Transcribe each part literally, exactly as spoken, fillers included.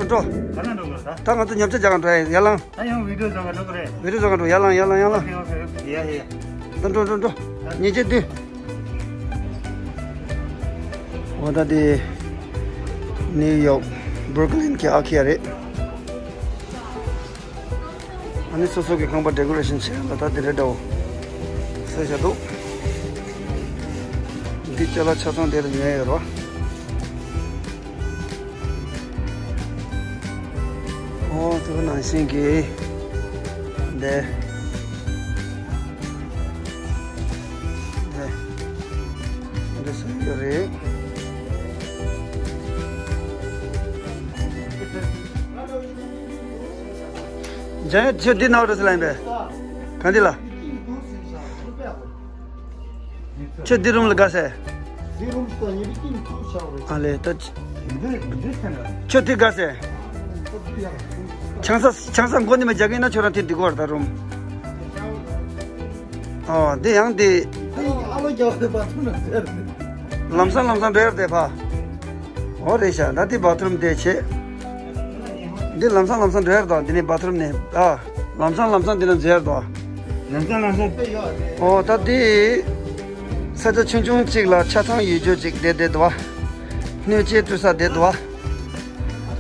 འགྲོ། ག་ན་འགྲོ་དགོས་ད། ད་ང་ཚོ་ཉམས་ཆག་རྒྱག་ག་འགྲོ་ཡ་ཡ་ལང་། ད་ཡང་བི་ཌིའོ་བཟོ་ག་འགྲོ་གི་རེད། བི་ཌིའོ་བཟོ་ག་འགྲོ་ཡ་ལང་ཡ་ལང་ཡ་ལང་། ཨོ་ཁེ་ཨོ་ཁེ་ཡ་ཡ། ད་འགྲོ་འགྲོ་འགྲོ། ཉིན་བྱེད་དུས། འོ་ད་དེ་ནིའུ་ཡོག་བྷུ་རུག་ལིན་གྱི་ཨ་ཁི་ཡ་རེད། ཨ་ནི་སོ་སོ་གི་ཁང་པ་ཌེ་ཀོ་རེ་ཤན་བྱེད་ཡ་ལ་ད་དེ་འདྲ་འདྲ་བོ་ས་ཆ་འདུག་འདི་ཅ་ལག་ཆ་ཚང་དེ་ལ་ཉོས་ཡོད་རོ། ཨོ་དེ་ག་ནང་བཞིན་གྱི་འདི་འདི་འདི་ཟེར་ཡོད་རེད། འཇམ་དབྱངས་ཁྱོད་འདི་ནང་རུ་སི་ལ་ཡིན་པས། གང་འདི་ལ། ཁྱོད་འདི་རུམ་ལ་དགའ་སེ། འདི་རུམ་སྟ་ཉི་རིགས་ཀྱི་ཐུག་ཆགས་རེད། ཨ་ལེ་ད། འདི་འདི་ཚན་ར། ཁྱོད་འདི་དགའ་སེ། ཁོ་འདི་ཡང་། ཆང་ས་ཆང་ས་མགོ་ནི་མ་རྒྱག་གིན་ན་ཁྱོད་རང་དེ་འདི་གོ་ར་ད་རུམ། ཨོ་འདི་ཡང་འདི། ཨ་ལོ་རྒྱག་པའི་བ་ཐུམ་ན་ཟེར། ལམ་སང་ལམ་སང་འགྲོ་ཡར་དེ་ཕ། ཨོ་རེད་ཤག་ད་འདི་བ་ཐུམ་དེ་བྱེད། འདི་ལམ་སང་ལམ་སང་འགྲོ་ཡར་དང་འདི་ནི་བ་ཐུམ་ནས་ཨ། ལམ་སང་ལམ་སང་འདི་ན་འཛུལ་ཡར་དང་། ལམ་སང་ལམ་སང་། ཨོ་ད་འདི། ས་ཆ་ཆུང་ཆུང་གཅིག་ལ་ཆ་ཚང་ཡོད་རྒྱུ་གཅིག་བསྡད་བསྡད་འདུག་བ། སྣོད་ཆས་བཀྲུ་ས་བསྡད་འདུག་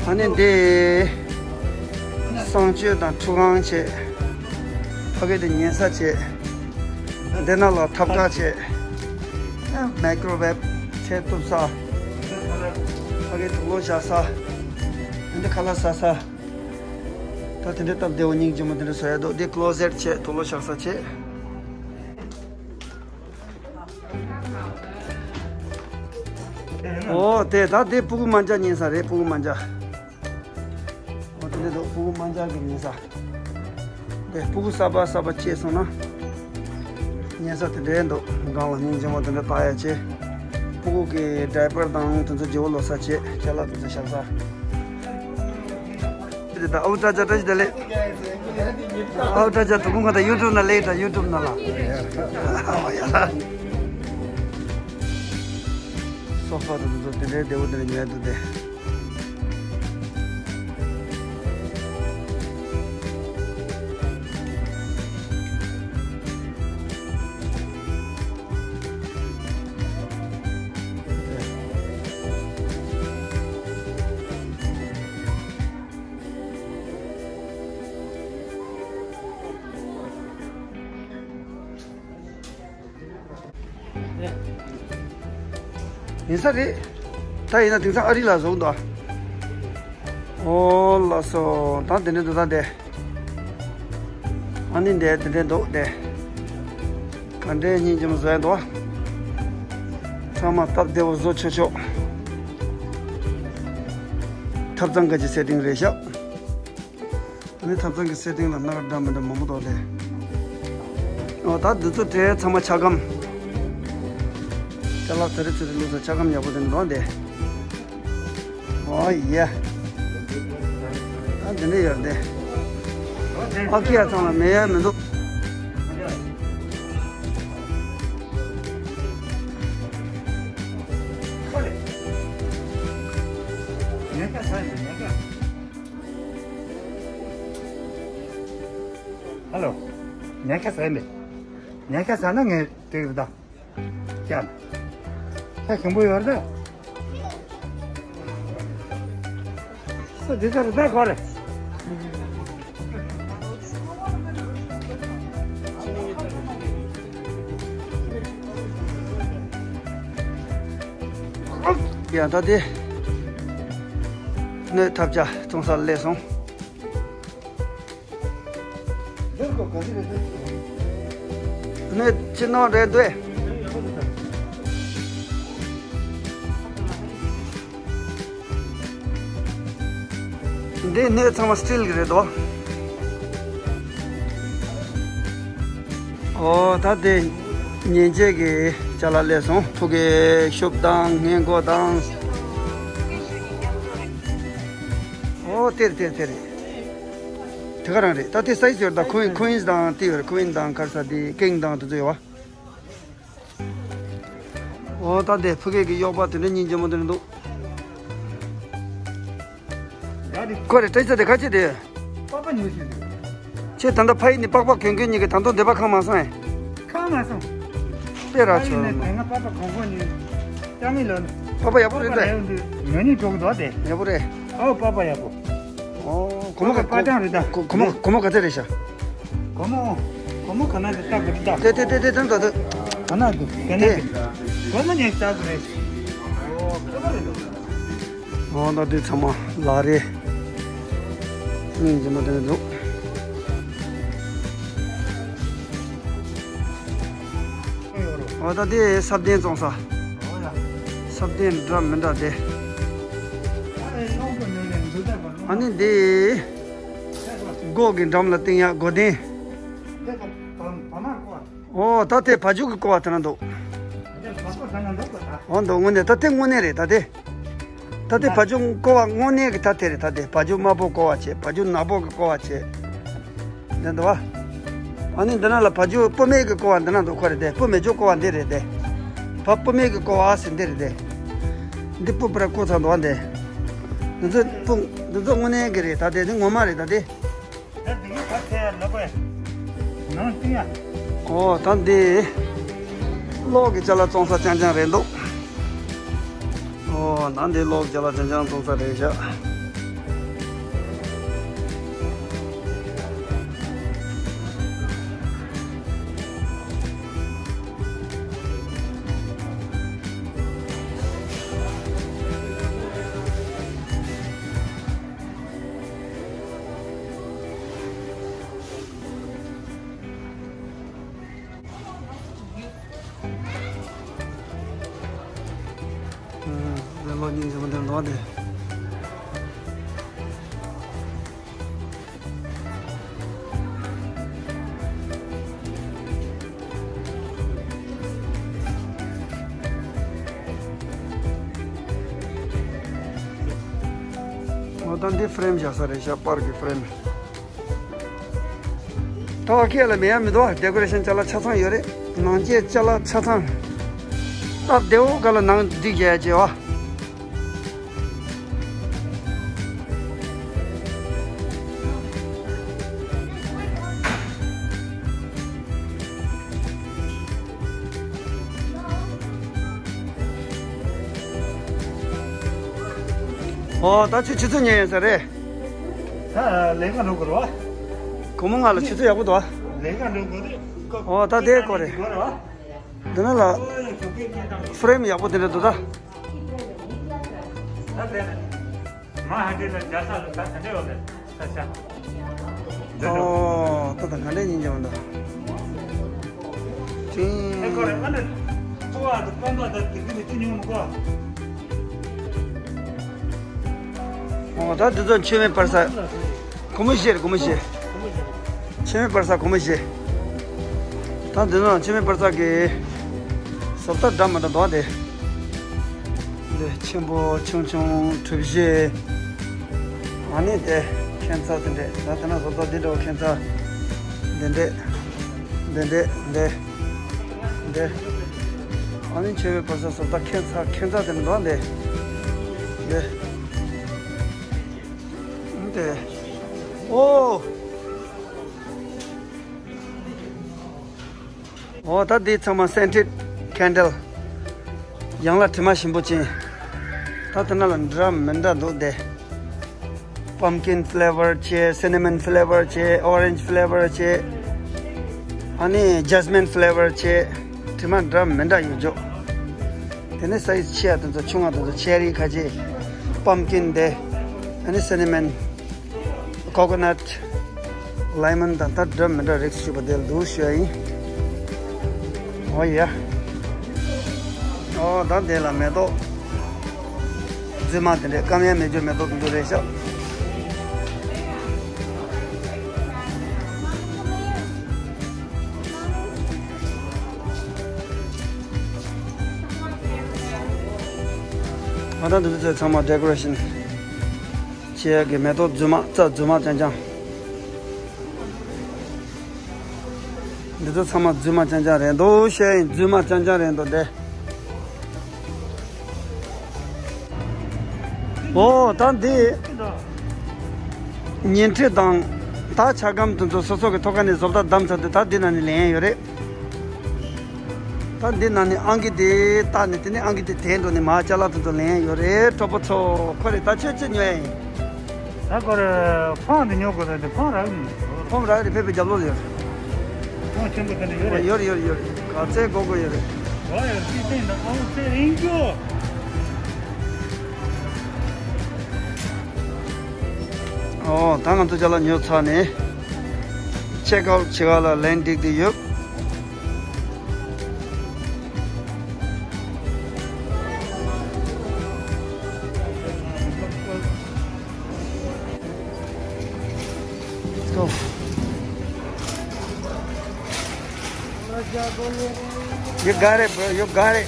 བ། ཨ་ནི་འདི། གསང་སྤྱོད་དང་ཁྲུས་ཁང་བྱས། ཕ་གི་དེ་ཉལ་ས་བྱས། འདི་ན་ལ་ཐབ་ཀ་བྱས། མའི་ཀྲོ་ཝེབ་བྱས་གཏུབ་ས། ཕ་གི་དུག་ལོག་བཞག་ས། འདི་ཁ་ལག་ཟ་ས། ད་དེ་འདྲའི་སྟབས་བདེ་བོ་སྙིང་རྗེ་མོ་དེ་འདྲ་བཟོ་ཡ་འདུག་འདི་ཀློ་ཟེཊ་བྱས་དུག་ལོག་བཞག་ས་བྱས། ཨོ་དེ་ད་དེ་ཕྲུ་གུ་མ་འཇའ་ཉན་ས་རེད། ཕྲུ་གུ་མ་འཇའ། ཨོ་དེ་འདྲ་འདུག་ཕྲུ་གུ་མ་འཇའ་གི་ཉན་ས། དེ་ཕྲུ་གུ་གསར་པ་གསར་པ་སྐྱེས་སོང་ན། ཉན་ས་དེ་འདྲའི་འདུག་སྒང་ལ་སྙིང་རྗེ་མོ་དེ་འདྲ་བཏགས་ཡ་བྱས། ཕྲུ་གུ་གི་ཌའི་པར་དང་དེ་ཚོ་བརྗེ་པོ་ལོག་ས་བྱས། ཅ་ལག་དེ་ཚོ་བཞག་ས། དེ་ད་ཨའུ་ཏྲ་ཅ་བཀྲ་ཤིས་བདེ་ལེགས། ཨའུ་ཏྲ་ཅ་དུ་ཀུན་ཁ་ད་ཡུ་ཊུབ་ན་ལེགས་ད་ཡུ་ཊུབ་ན་ལ། སོ་ཕ་དེ་ཚོ་དེ་འདྲའི་བདེ་པོ་དེ་འདྲ་ཉལ་འདུག་སྟེ། ཡིན་ས་རེད། ད་ཡིན་ན་དེང་སང་ཨ་རི་ལ་བཟོ་གི་འདུག་ཨ། ཨོ་ལགས་སོ། ད་དེ་འདྲ་འདུག་ད་དེ། ཨ་ནི་འདི་དེ་འདྲ་འདུག་དེ། ག་འདྲའི་སྙིང་རྗེ་མོ་བཟོ་ཡ་འདུག་ཨ། ཚང་མ་སྟབས་བདེ་བོ་བཟོ་ཆོག་ཆོག་ཐབ་ཚང་ག་ཅི་སེ་ཊིང་རེད་ཤག་ཨ་ནི་ཐབ་ཚང་གི་སེ་ཊིང་ལ་སྣ་ཁ་འདྲ་མི་འདྲ་མང་པོ་འདུག་སྟེ། ཨོ་ད་འདི་ཚོ་དེ་ཚང་མ་ཆ་སྒམ། ཅ་ལག་ཚ་རེ་ཚ་རེ་བླུགས་ས་ཆ་སྒམ་ཡག་པོ་དེ་འདུག་སྟེ། ཨོ་ཡེ། ད་འདི་འདྲ་ཡོད་སྟེ། ཨ་ཁི་ཡ་ཚང་ལ་མེད་ཡ་མི་འདུག་ཧ་ལོ། ཉལ་ཁ་ཟས་མེད། ཉལ་ཁ་ཟ་ན་ངས་དེ་རུ་ད། ཅག་ཁ་ཞིམ་པོ་ཡོད་རེད་ད། ཨ་འདི་ཚོ་རེད་ད་གོ་རེད། ཡ་ད་དེ་སྣོད་ཐབས་ཆག་བཙོང་སར་སླེབས་སོང་། སྣོད་ཕྱི་ནང་རེད་འདུག་འདི་སྣོད་ཚང་མ་སི་ཊིལ་གྱི་རེད་དོ། ཨོ་ད་དེ་ཉིན་བྱེད་ཀྱི་ཅ་ལག་སླེབས་སོང་། ཕྲུ་གུའི་ཤུབས་དང་སྔས་མགོ་དང་། ཨོ་དེ་རེད་དེ་རེད་དེ་རེད། དེ་ག་རང་རེད། ད་དེ་སའི་ཛི་ཡོད་རེད། ད་ཁུ་ཝིན་ཁུ་ཝིན་དང་དེ་ཡོད་རེད། ཁུ་ཝིན་དང་ག་རེ་ཟེར་དེ་ཀིང་དང་དེ་ཚོ་ཡོད་པ། ཨོ་ད་དེ་ཕྲུ་གུ་གི་གཡོག་པ་དེ་འདྲ་སྙིང་རྗེ་མོ་དེ་འདྲ་འདུག་ད་ ཁོ་རེ་བཀྲ་ཤིས་དེ་ག་ཅི་དེ། པགས་པ་ཉོ་ཤེས་འདུག་ཁྱེད་ད་ལྟ་ཕ་ཡུལ་ནས་པགས་པ་གྱོན་གྱོན་གཉིས་ཀྱི་ད་དུང་འདོད་པ་ཁེངས་མ་སོང་ཨེ། ཁེངས་མ་སོང་། དཔེ་ར་ཕ་ཡུལ་ཆོག་ནས་མ། དེ་སྔ་པགས་པ་གོང་གོང་ནས་ཅང་མི་ལོ་ནས། པགས་པ་ཡག་པོ་རེད་ད། ཉོ་ཉོ་འགྲོ་གི་འདུག་དེ། ཡག་པོ་རེད། ཨོ་པགས་པ་ཡག་པོ། ཨོ་གོ་མ་པགས་པ་པགས་ཀྲང་རེད་ད། གོ་གོ་མ་གོ་མ་ག་ཚད་རེད་ཤག་གོ་མོ། གོ་མོ་ག་ན་དེ་ལྟ་དགོས་ད། དེ་དེ་དེ་དེ་དེ་ད་དེ། ག་ན་དེ་ག་ན་དེ། དེ། གོ་མོ་ཉེ་ལྟ་དགོས་རེད། ཨོ་ཁ་པ་རེད་འདུག་ཨོ་ད་དེ་ཚང་མ་ལག་རེད། སྙིང་རྗེ་མོ་དེ་འདུག་ཨོ་ད་དེ་ས་གདན་བཙོང་ས། ས་གདན་འདྲ་མི་འདྲ་དེ། ཨ་ནི་དེ། སྒོ་གི་འགྲམ་ལ་བཏིང་ཡག་སྒོ་གདན། ཨོ་ད་དེ་བ་ཕྱུགས་ཀྱི་ཀོ་བ་དེ་ན་འདུག་ཨོ་འདུག་དངོས་གནས་ད་དེ་དངོས་གནས་རེད་ད་དེ། ད་དེ་བ་ཕྱུགས་ཀོ་བ་དངོས་གནས་ཀྱི་ད་དེ་རེད་ད་དེ། བ་ཕྱུགས་དམར་པོ་ཀོ་བ་བྱས། བ་ཕྱུགས་ནག་པོ་གི་ཀོ་བ་བྱས། འདི་འདུག་བ། ཨ་ནི་འདི་ན་ལ་བ་ཕྱུགས་སྤུ་མེད་ཀྱི་ཀོ་བ་འདི་ན་འདུག་ཁོ་རེད་དེ། སྤུ་མེད་ཕྱུགས་ཀོ་བ་འདི་རེད་དེ། བ་སྤུ་མེད་ཀྱི་ཀོ་བ་ཟེར་འདི་རེད་དེ། འདི་སྤུ་པར་ཀོ་ཚང་འདུག་བ་འདི། འདི་ཚོ་སྤུ་འདི་ཚོ་དངོས་གནས་ཀྱི་རེད་ད་དེ། འདི་ངོ་མ་རེད་ད་དེ། ད་འདི་གི་ཕར་ཐལ་ལ་བས། ནང་བཏིང་ཡ། ཨོ་ད་འདི། གློག་གི་ཅ་ལག་བཙོང་ས་རྐྱང་རྐྱང་རེད་འདུག་ཨོ་ད་འདི་གློག་གི་ཅ་ལག་རྐྱང་རྐྱང་བཙོང་ས་རེད་ཤག་ཨུམ། ལོ་གཉིས་ཙམ་འདིར་འདུག་སྟེ། ཨོ་ད་འདི་ཧྥི་རེམ་བཞག་ས་རེད་ཤག་པར་གྱི་ཧྥི་རེམ། ད་བ་ཁྱེད་ལ་མེད་ཡ་མི་འདུག་ཨ། ཌེ་ཀོ་རེ་ཤན་ཅ་ལག་ཆ་ཚང་ཡོད་རེད། ནང་ཆས་ཅ་ལག་ཆ་ཚང་། སྟབས་བདེ་བོ་ག་ལ་ནང་སྒྲིག་བྱས་བྱས་བ། ཨོ་ད་ཆུ་ཆུ་ཚོད་ཉལ་ཡོད་ས་རེད། ད་ལས་ཀ་འགྲོ་དགོས་རེད་བ། སྒོར་མོ་ལྔ་ལ་ཆུ་ཚོད་ཡག་པོ་འདུག་ཨ། ལས་ཀ་འགྲོ་དགོས་རེད། ཨོ་ད་དེ་ཀོ་རེད། འདི་ན་ལ་ཧྥི་རེམ་ཡག་པོ་དེ་འདྲ་འདུག་ད། ད་དེ་ནས་མ་ཧ་ཏི་ལ་རྒྱ་ས་ལ་ད་ག་འདྲ་ཡོད་རེད་ས་ཆ། ཨོ་ད་ད་ག་འདྲ་ཡིན་ཀྱང་འདུག་ཨེ་ཁོ་རེ་ཨ་ནི་ཏུ་བ་དུ་པན་པ་ད་དེ་གི་ནི་ཅི་ཉུང་གོ། ཨོ་ད་འདི་ཚོ་མཆོད་མེ་སྤར་ས། སྒོར་མོ་བཞི་རེད། སྒོར་མོ་བཞི། མཆོད་མེ་སྤར་ས་སྒོར་མོ་བཞི། ད་འདི་ནང་མཆོད་མེ་སྤར་ས་གི་བཟོ་ལྟ་འདྲ་མི་འདྲ་འདུག་སྟེ། འདི་ཆེན་པོ་ཆུང་ཆུང་གྲུ་བཞི། ཨ་ནི་དེ་ཁྱད་མཚར་དེ་འདྲས། ད་དེ་ན་བཟོ་ལྟ་འདི་འདྲ་བོ་ཁྱད་མཚར། འདི་འདྲས། འདི་འདྲས་འདི། འདི། ཨ་ནི་མཆོད་མེ་སྤར་ས་བཟོ་ལྟ་ཁྱད་མཚར་ཁྱད་མཚར་དེ་འདྲ་འདུག་སྟེ། འདི། འདི། ཨོ། ཨོ་ད་འདི་ཚང་མ་སེན་ཊེཌ་ཁེན་ཌལ། ཡང་ལ་དྲི་མ་ཞིམ་པོ་ཅན། ད་དེ་ན་ལ་འདྲ་མི་འདྲ་འདུག་སྟེ། པམ་ཀིན་ཕི་ལེ་ཝར་བྱས། སི་ནི་མོན་ཕི་ལེ་ཝར་བྱས། ཨོ་རེན་ཇི་ཕི་ལེ་ཝར་བྱས། ཨ་ནི་ཇེ་སི་མིན་ཕི་ལེ་ཝར་བྱས། དྲི་མ་འདྲ་མི་འདྲ་ཡོད་འཇོག་དེ་ནས་སའི་ཛི་ཆེ་ཡ་དེ་ཚོ་ཆུང་བ་དེ་ཚོ་ཆེ་རི་ཁ་ཆེ། པམ་ཀིན་དེ། ཨ་ནི་སི་ནི་མོན། ཀོ་ཀོ་ནཊ། ལེ་མོན་དང་ད་འདྲ་མི་འདྲ་རིགས་སུ་ཆུད་པ་དེ་ལ་འདུག་ཞུ་ཡ་ཡིན། ཨོ་ཡ། ཨོ་ད་དེ་ལ་མེ་ཏོག་རྫུན་མ་དེ་འདྲས་སྐམ་ཡ་མེད་རྒྱུ་མེ་ཏོག་དེ་འདྲ་རེད་ཤག་ཨ་ད་འདི་ཚོ་ཚང་མ་ཌེ་ཀོ་རེ་ཤན། ཆེ་གི་མེ་ཏོག་རྫུན་མ་རྩྭ་རྫུན་མ་རྐྱང་རྐྱང་། འདི་ཚོ་ཚང་མ་རྫུན་མ་རྐྱང་རྐྱང་རེད་འདུག་ཤེས་ཡིན། རྫུན་མ་རྐྱང་རྐྱང་རེད་འདུག་སྟེ། ཨོ་ད་འདི། ཉལ་ཁྲི་དང་། ད་ཆ་སྒམ་དེ་ཚོ་སོ་སོ་གི་ཐོག་ཁ་ནས་བཟོ་ལྟ་བསྡམས་ཚར་དུས་ད་འདི་ནང་ནས་ལེན་ཡོད་རེད། ད་འདི་ནང་ནས་ཨང་ཀི་དེ་བཏགས་ནས་དེ་ནས་ཨང་ཀི་དེ་དེའི་འགྲོ་ནས་མ་ཅ་ལག་དེ་ཚོ་ལེན་ཡོད་རེད། གྲོགས་པོ་ཚོ་ཁོ་རེ་ད་ཆོས་ཅི་ཉོ་ཡ་ཡིན། ད་ཁོ་རེ་ཕོན་དེ་ཉོ་དགོས་རེད་དེ་ཕོན་རག་མི་འདུག་ཕོན་རག་རེད། ཕེབས་པའི་རྒྱབ་ལོགས་ཡོད་རེད། ཕོན་ཆེན་པོ་དེ་འདྲ་ཡོད་རེད། ཡོད་རེད་ཡོད་རེད་ཡོད་རེད། ག་ཚད་དགོས་དགོས་ཡོད་རེད། ཨོ་ཡོད་རེད། ཅིག་བསྟན་དང་ཨོ་ཚེ་རིང་རྒྱུ། ཨོ་ད་ང་ཚོ་ཅ་ལག་ཉོ་ཚར་ནས་ཅེག་ཨའུཊ་བྱེད་ག་ལ་ལན་འགྲིག་བསྡད་ཡོད། Let's go. You got it, bro. You got it.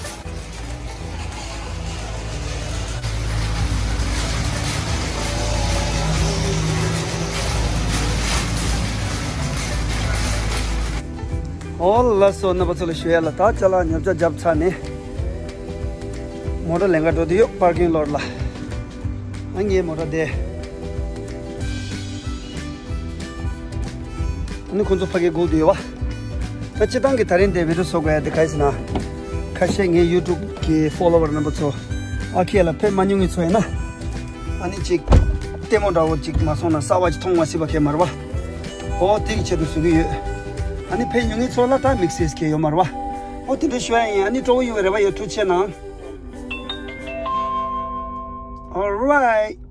ཨོ་ལགས་སོ། རྣམ་པ་ཚོ་ལ་ཞུ་ཡ་ལ་ད་ཅ་ལག་ཉོ་ཆ་བརྒྱབ་ཚར་ནས་མོ་ཊ་ལེན་ག་འགྲོ་དུས་ཡོད། པར་ཀིང་ལོཊ་ལ། ཨ་ངའི་མོ་ཊ་དེ། ཨ་ནི་ཁོང་ཚོ་ཕ་གིར་སྒུག་བསྡད་ཡོད་པ། ད་སྤྱིར་བཏང་གི་ད་རིང་དེ་བི་ཌིའོ་བཟོ་དགོས་ཡ་དེ་ག་རེ་ཟེར་ན། ཁ་ཤས་ངའི་ཡུ་ཊུབ་གི་ཕོ་ལོ་ཝར་རྣམ་པ་ཚོ་ཨ་ཁེ་ལ་ཕེབས་མ་མྱོང་མཁན་ཚོ་ཡིན་ན། ཨ་ནི་ཅིག་ལྟད་མོ་འདྲ་བོ་ཅིག་མ་སོང་ན་གསར་པ་ཅིག་མཐོང་མ་སྲིད་པ་གས་མ་རེད་པ། ཨོ་དེ་གི་ཆེད་དུ་བཟོ་གི་ཡོད། ཨ་ནི་ཕེབས་མྱོང་མཁན་ཚོ་ལ་ད་དམིགས་བསལ་གས་ཡོད་མ་རེད་པ། ཨོ་དེ་འདྲ་ཞུ་ཡ་ཡིན། ཨ་ནི་སྤྲོ་བོ་ཡོང་བའི་རེ་བ་ཡོད། ཐུགས་རྗེ་གནང་། All right.